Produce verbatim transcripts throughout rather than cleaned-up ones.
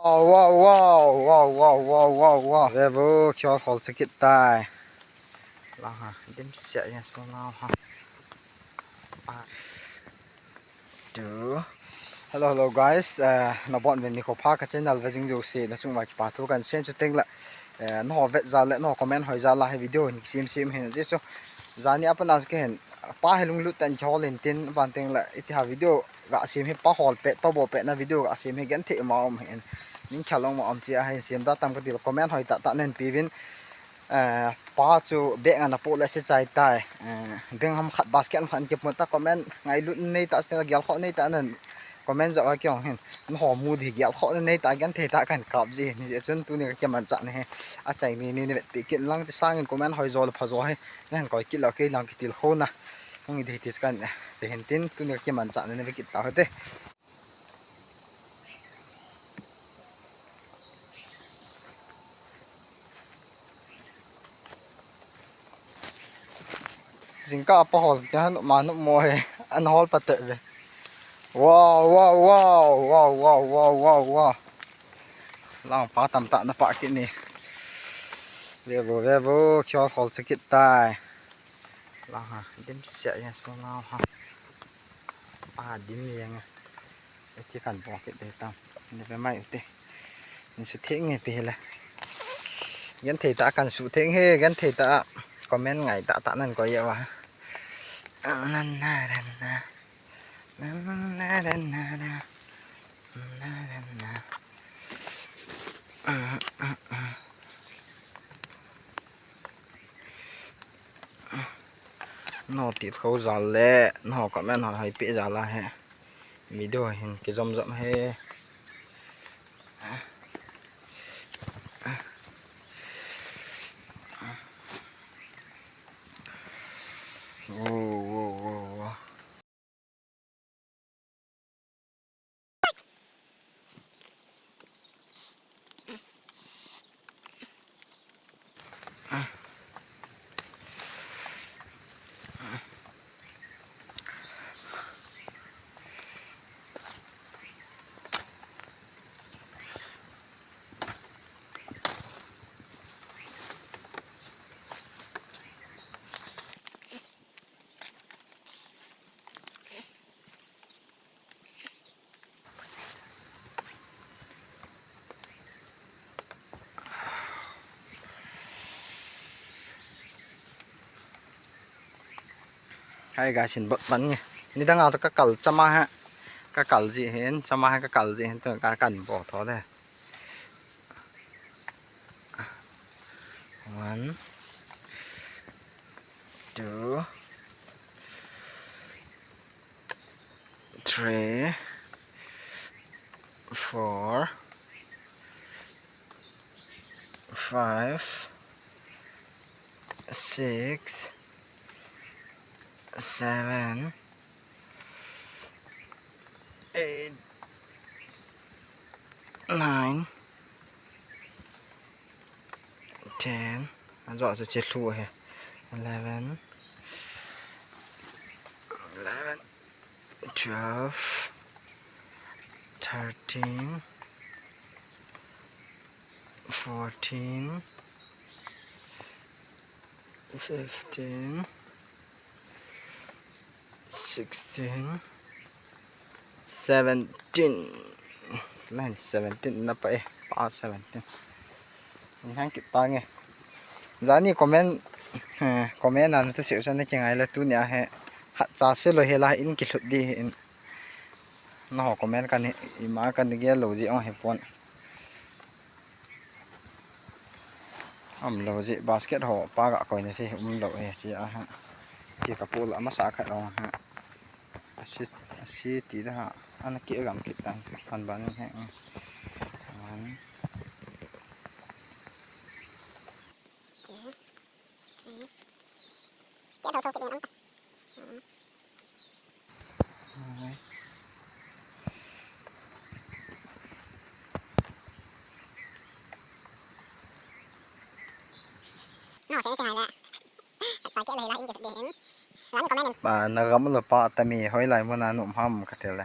Wow, wow, wow, wow, wow, wow, wow, wow. Ve vo, khol khol chakit tai. La ha, dim sia ya so la ha. Ah. Tu. Hello, hello guys. Uh, nabon uvin nikho pha ka channel ve jing jouse, nachung uva kipa thu kahin sei chu teng la. Uh, naho vet jal le, naho comment hoi jal a hi video hin kisem sem hin je chu. Jani apat na chu kei hin pa hi lunglut tah in kihol in tin, aban teng la iti ha video ga sem hi pa hol pet, pa bol pet na video ga sem hi genthei ma um hin. Ning khalong ma um chi a hin sem da tam ka ti la comment hoi tah tah nei pe uvin. Eh, pa chu bag ana po le se chai tai. Eh, beng ham khat basket ham khat kipon ta comment ngailut nei ta, se gel kho nei ta nan comment jao a kiong hin. Naho mu di gel kho nei ta, genthei tah kahin kap ji hin. Hijeh chun tuni ka kimanchah na hi. Achai ni ni ni vet pi kit lang chi sangin comment hoi jo le pha jo hi. Nahin koi kit lou kei lang kitilkhouna. Hung i di ti kan, eh, sei hin tin tuni ka kimanchah na ni ve kit tau hite. Jingkah a pa hol kiti han ma nu mo he. An hol pa te ve. Wow, wow, wow, wow, wow, wow, wow, wow. Lang pa tam tah na pa kini. Ve vo, ve vo, khol khol chakit tai. Lang ha, dim sia ya so lang ha. Pa dim yang. Iti kan bong kit dei tam. Ni ve mai ute. Ni su theng nge pe la. Genthei tah kan su theng he, genthei tah. Comment ngai tah tah nan ko ye wa. Na na na na. Na na na na na. Na na na. Naho tilkhou jal le, naho comment ho hoi pe jal a he. Video hin kijom jom he. Wo, wo, wo, wo. Hai ga sin bot ban nge. Nidang a to ka kal chama ha. Ka kal ji hin, chama ha ka kal ji hin to ka kan bo tho de. One, two, three, four, five, six, seven, eight, nine, ten. Ajo chu che lhu he. Eleven. Eleven. Twelve. Thirteen. Fourteen. Fifteen, sixteen, seventeen. Line seventeen na pa e, pa seventeen. Sing hang kit ta nge. Jani comment, eh, comment an tu siu san ki ngai la tunia he. Hat cha se lo he la in ki lhut di in. Naho comment kan ima kan gel lo ji ong he pon. Am lo ji basket ho pa ga koi na thei um lo e chi a ha. Ki ka pu la masa khat ong ha. Asi, asi ti da ha. Ana ki gam kit tan pan ban he. One. Kia thau thau kit ding ang ta. Pa na gam lo pa tami hoilai muna nu ham ka ti le.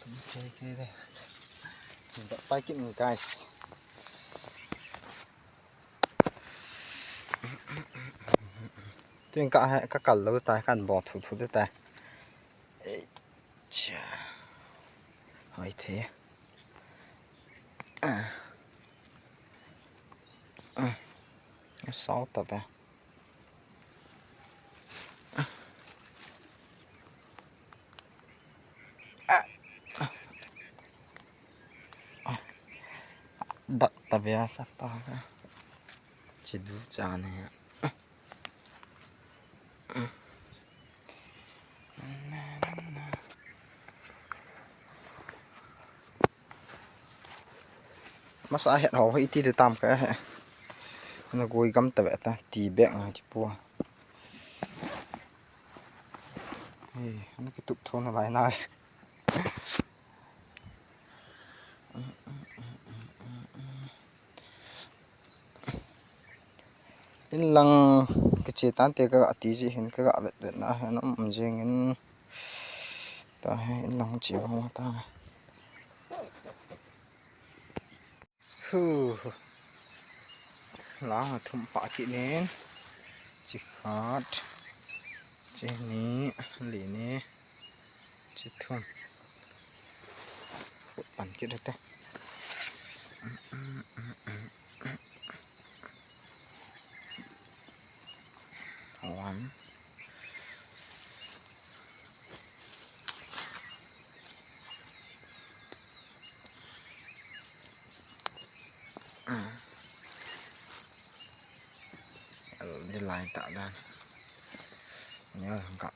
Tum kei kei de. Dah pai kit ni, guys. Tin ka, ka kal lou tai, kan bong thu thu tai. Ei, cha. Hoi the. Ah. Sao ta ve. Dak ta ve a ta pa. Chi du cha ne. Masa het ho hi ti de tam ka he. Na goi gam ta ve ta ti bek na ki pu. Hey, na ki tup thon na lai na. Inlang kiche tante ka ga ti ji hin ka ga vet vet na hin um um jing in. Ta he inlang che ho ta. Hu. Lang thum pa kit nin. Chi khat. Chi ni, li ni. Chi thum. Khut pan kit te. One. Di lai ta dan. Ni ka.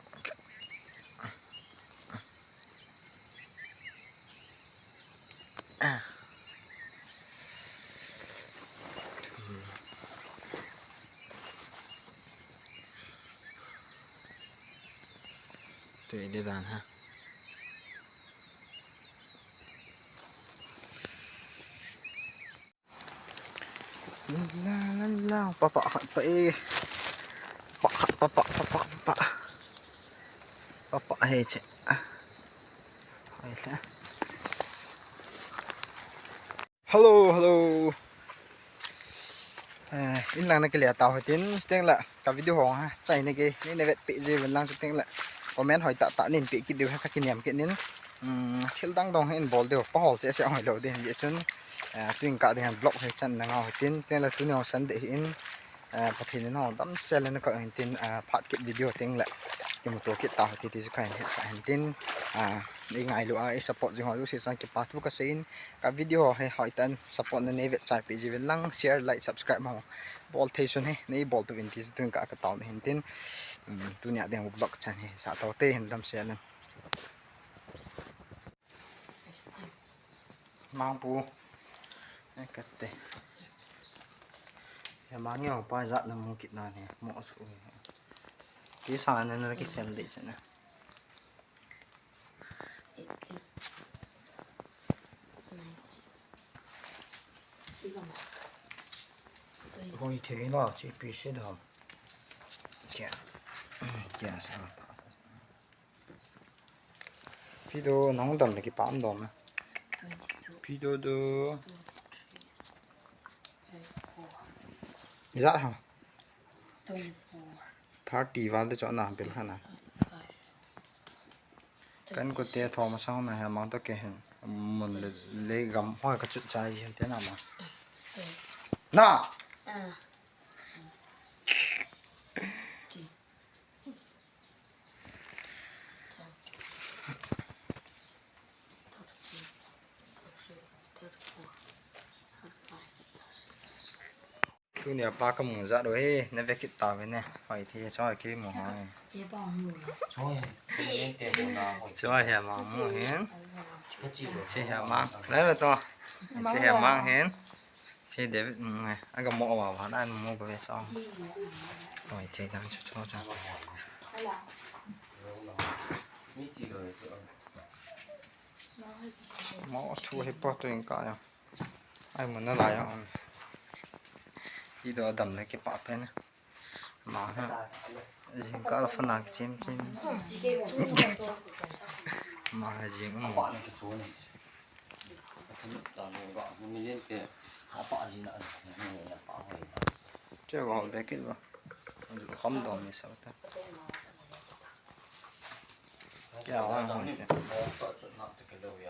Tu ini dan ha. La la la, papa khat pa e. Pa khat, papa, papa, papa. Papa he che. Hai le. Hello, hello. Eh, inlang na kile tau hitin, steng la ka video ho ha. Chai ne ke, ni ne vet pe ji ven lang steng la. Comment hoi ta ta nin pe kit diu ha ka kiniam kit nin. Um, thil dang dong hin bol diu pa hol che se hoi lo din je chun. Eh, tuin ka ding vlog he chan na ngau hitin, steng la tuni hong san de hin. Eh, Pathen in ho dam sel na ka hitin, eh, phat kit video teng la. Kimu to kit ta hiti ti ka hin he sa hitin. Ah, i ngai lu a, i support jing ho lu si sang ki pa tu ka sein. Ka video hi hoitah in support na nei vet chai pi ji ven lang, share, like, subscribe mo. Bol thei sun hi, nei bol tu vin ti su tun ka, ka tao na hin tin. Um, tunia ding vlog chan hi, sa tao te hin dam share na. Mang pu. Ai, ka te. Ya mang yo pa jat na mu kit na ni, mo su. Ki sa na na ki fel de sa na. Hoi thei la, chi pi se dam. Kia. Kia sa. Phi do nong dam le ki pam dom. Phi do do. Za ha. Thirty val de chona bil khana. Kan ko te thom sang na he mang to ke hen. Mun le, le gam hoi ka chut chai ji hen te na ma. Na. Tunia pa ka mu jat u hi, na ve kit ta ve ne. Hoi thei, choi ki mu hoi. Choi, he ma mu hin. Chi he ma. Lai ve to. Chi he ma hin. Chi David mu he. Aga mo wa wa na mu ko ve choi. Hoi thei dan chu chu chu. Mo thu he po to in ka ya. Ai, mun na lai ang. Ti do dam le ki pa pen. Ma ha. Jing ka la fa na ki chim chim. Ma ha jing mo. Che wa be ki wa. Ju kham do mi sa ta. Kya wa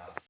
ha.